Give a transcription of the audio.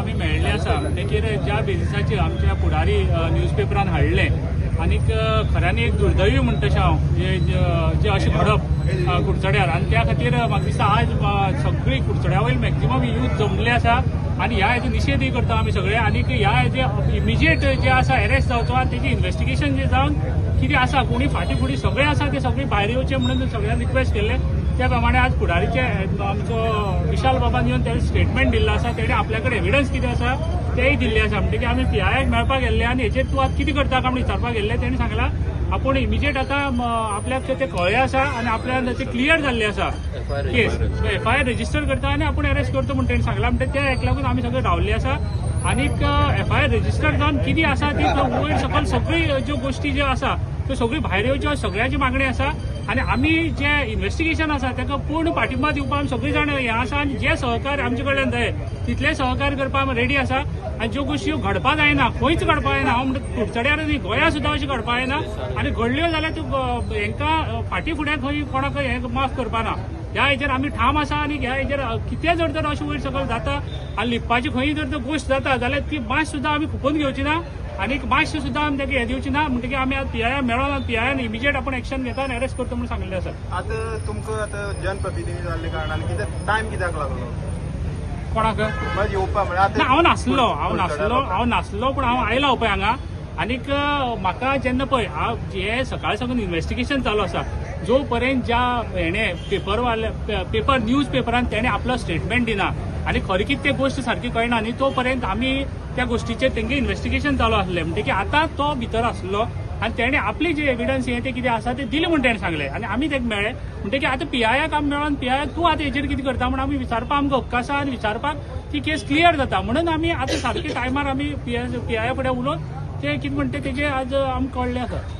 आमी मेळिल्ले आसा. म्हणटकीर ज्या बेजिसाचेर आमच्या फुडारी न्यूजपेपरान हाडलें आनीक खऱ्यांनी एक दुर्दैवी म्हणटा तशें हांव जे अशें घडप कुडचड्यार. आनी त्या खातीर म्हाका दिसता आज सगळी कुडचड्या वयली मॅक्झिमम यूथ जमले आसा आनी ह्या हेजो निशेधूय करता आमी सगळे. आनीक ह्या हेजे इमिजिएट जे आसा अरेस्ट जावचो आनी तेजी इन्वेस्टिगेशन जे जावन कितें आसा, कोणी फाटीं फुडें सगळे आसा ते सगळे भायर येवचे म्हणून सगळ्यांक रिक्वेस्ट केल्ले. त्या प्रमाणे आज फुडारीचे आमचो विशाल बाबान येवन तेणें स्टेटमेंट दिल्लो आसा. तेणें आपल्या कडेन एविडन्स कितें आसा तेय दिल्ले आसा. म्हणटकीर आमी पीआयक मेळपाक गेल्ले आनी हेचेर तूं आतां कितें करता काय म्हूण विचारपाक गेल्ले. तेणें सांगलां आपूण इमिजिएट आतां आपल्याक तें कळ्ळें आसा आनी आपल्याक तें क्लियर जाल्लें आसा केस, एफआयआर रजिस्टर करता आनी आपूण अरेस्ट करता म्हूण तेणें सांगलां. म्हणटा त्या हेका लागून आमी सगळे रावल्ले आसा. आनीक एफआयआर रजिस्टर जावन कितें आसा ती वयर सकयल सगळी ज्यो गोश्टी ज्यो आसा त्यो सगळी भायर येवच्यो, सगळ्यांची मागणी आसा. आनी आमी जे इन्वेस्टिगेशन आसा ताका पूर्ण पाठिंबा दिवपाक आमी सगळी जाण हें आसा आनी जे सहकार्य आमचे कडल्यान जाय तितले सहकार्य करपाक आमी रेडी आसा. आनी ज्यो गोश्टी घडपा जायना, खंयच घडपा जायना, हांव म्हणटा कुडचड्यार न्ही, गोंया सुद्दां अशें घडपा जायना. आनी घडल्यो जाल्यार त्यो हेंकां फाटीं फुडें खंय कोणाक हें माफ करपा ना. ह्या हेजेर आमी ठाम आसा. आनी ह्या हेजेर कितें जर तर अशें वयर सकयल जाता आनी लिपपाची खंय जर तर गोश्ट जाता जाल्यार ती मात सुद्दां आमी खुपून घेवची ना आनी मातशें सुद्दां आमी ताका हें दिवची ना. म्हणटकीर आमी आज पीआयआर मेळोन पीआयआन इमिजिएट आपूण एक्शन घेता आनी अरेस्ट करता म्हणून सांगिल्लें आसा. आतां तुमकां आतां जनप्रतिनिधी जाल्ले कारणान कितें टायम कित्याक लागलो? कोणाक? म्हणजे येवपा म्हळ्यार. ना, हांव नासलो, हांव नासलो, पूण हांव आयला पळय हांगा. आनीक म्हाका जेन्ना पळय हांव जे सकाळ साकून इन्वेस्टिगेशन चालू आसा, जो पर्यंत ज्या हेणे पेपरवाले पेपर न्यूज पेपरान तेणे आपलो स्टेटमेंट दिना आनी खरी कितें ते गोश्ट सारकी कळना न्ही, तो पर्यंत आमी त्या गोश्टीचेर तेंगे इन्वेस्टिगेशन चालू आसलें. म्हणटकीर आतां तो भितर आसलो आनी तेणे आपली जे एविडन्स हे ते कितें आसा ते दिले म्हूण तेणें सांगलें आनी आमी तेका मेळ्ळे. म्हणटकीर आतां पीआयक आमी मेळोन पीआयक तूं आतां हेजेर कितें करता म्हूण आमी विचारपाक आमकां हक्क आसा आनी विचारपाक ती केस क्लियर जाता म्हणून आमी आतां सारके टायमार आमी पीआयआ फुडें उलोवन ते कितें म्हणटा तेजें आज आमकां कळ्ळें आसा.